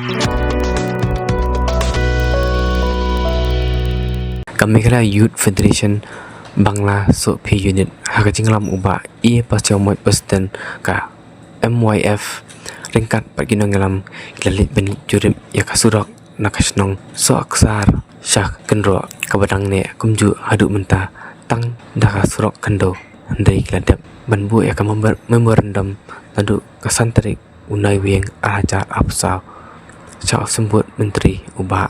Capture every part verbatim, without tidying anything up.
Ka Meghalaya Youth Federation Bangla Sohphi Unit ha ka jinglam u Bah E. Pasiaw Moj, President ka M Y F, ryngkat bad ki nongïalam, ki la leit ban jurip ïa ka surok na ka shnong Sohksar sha Kynroh, kaba dang neh kumjuh haduh mynta tang da ka surok khyndew. Hynrei ki la dep ban buh ïa ka memor-, memorandum naduh ka san tarik u Naiwieng ar hajar arphew saw, sha u Symbud Myntri u Bah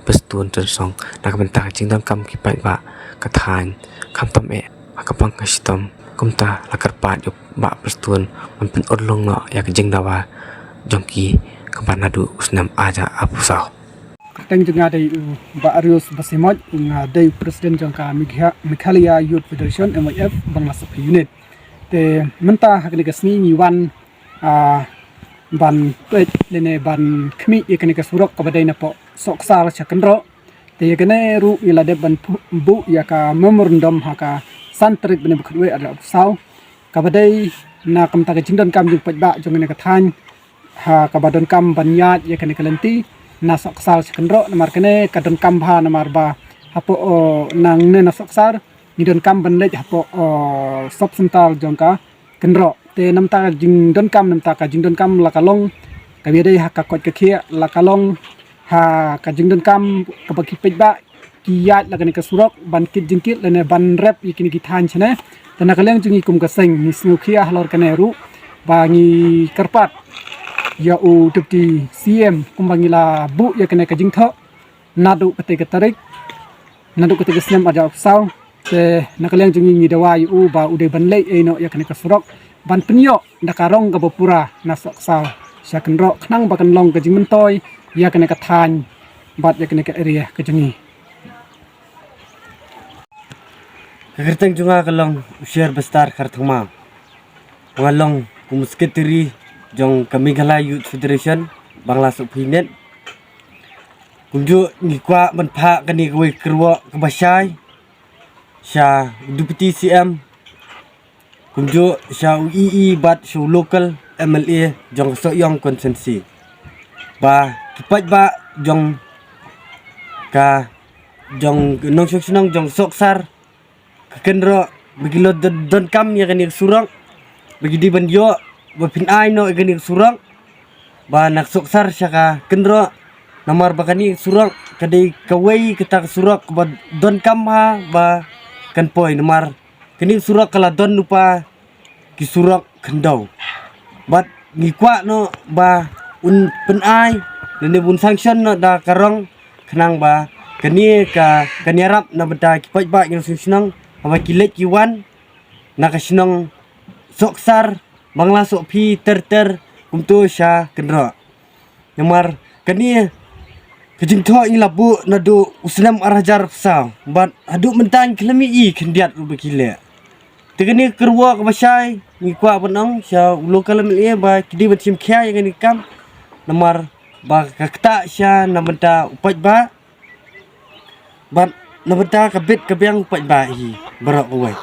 Prestone Tynsong, na ka bynta ka jingdonkam ki paidbah ka thaiñ, khamtam eh ha ka pang ka shitom. Kumta la kyrpad ïa u Bah Prestone ban pynurlong noh ïa ka jingdawa jong ki kaba naduh u snem ar hajar arphew saw. Kyrteng jong nga dei u Bah Arius Basimoj, nga dei u President jong ka Megha-, Meghalaya Youth Federation, M Y F, Bangla Sohphi Unit. Te mynta ha kane ka sngi ngi wan, ah, ban peit lane ban khmih ïa kane ka surok kaba dei napoh Sohksar sha Kynroh. Te ïa kane ruh ngi la dep ban pu-, buh ïa ka memorandum ha ka san tarik bnai ba khatwei ar hajar arphew saw, kaba dei na ka bynta ka jingdonkam jong u paidbah jong kane ka thaiñ, ha kaba donkam ban ïaid ïa kane ka lynti na Sohksar sha Kynroh. Namar kane ka donkam bha, namar ba hapoh, oh, nangne na Sohksar ngi donkam ban leit hapoh, oh, sub centre jong ka Kynroh. Te namar ka jingdonkam, namar ka jingdonkam la ka long kaba dei ha ka koit ka khiah, la ka long ha ka jingdonkam kaba ki paidbah ki ïaid la kane ka surok ban kit jingkit lane ban rep ïa kine ki thaiñ shane. Te na ka liang jong ngi kum ka seng ngi sngewkhia halor kane ruh ba ngi kyrpad ïa u Deputy C M kumba ngi la buh ïa kane ka jingthoh naduh katei ka tarik, naduh katei ka snem ar hajar arphew saw. Te na ka liang jong ngi ngi dawa ïa u ba u dei ban leh ei noh ïa kane ka surok ban pynïoh da ka rong kaba pura na Sohksar sha Kynroh, khnang ba kan long ka jingmyntoi ïa kane ka thaiñ bad ïa kane ka area ka jong ngi. Ka kyrteng jong nga ka long u Sher Bastar Kharthongma. Nga long kum u Secretary jong ka Meghalaya Youth Federation Bangla Sohphi Unit. Kumjuh ngi kwah ban phah kane kawei ka kyrwoh kaba shai sha u Deputy C M, kumjuh sha u E E bad sha u local M L A jong ka Sohiong constituency, ba ki paidbah jong ka, jong nongshong shnong jong Sohksar ka Kynroh ba ki la don, donkam ïa kane ka surok, ba ki dei ban ïoh ba pynai noh ïa kane ka surok ba na Sohksar sha ka Kynroh. Namar ba kane ka surok ka dei kawei kata ka surok ba donkam bha ba kan poi, namar kane ka surok ka la don lypa ki surok khyndew. Bad ngi kwah noh ba un pynai lane ba un sanction noh da ka rong, khnang ba kane ka, kan ïarap na bynta ki paidbah ki nongshong shnong haba ki leit ki wan na ka shnong Sohksar, Bangla Sohphi ter ter kumto sha Kynroh. Namar kane ka jingthoh ngi la buh naduh u snem ar hajar arphew saw bad haduh mynta ngi khlem ïohi khyndiat ruh ba ki leh. Te kane ka kyrwoh kaba shai ngi kwah ban ong sha u local M L A ba ki dei ban shim khia ïa kane ka kam, namar ba ka ktah sha na bynta u paidbah bad na bynta ka bit ka biang u paidbah hi baroh kawei.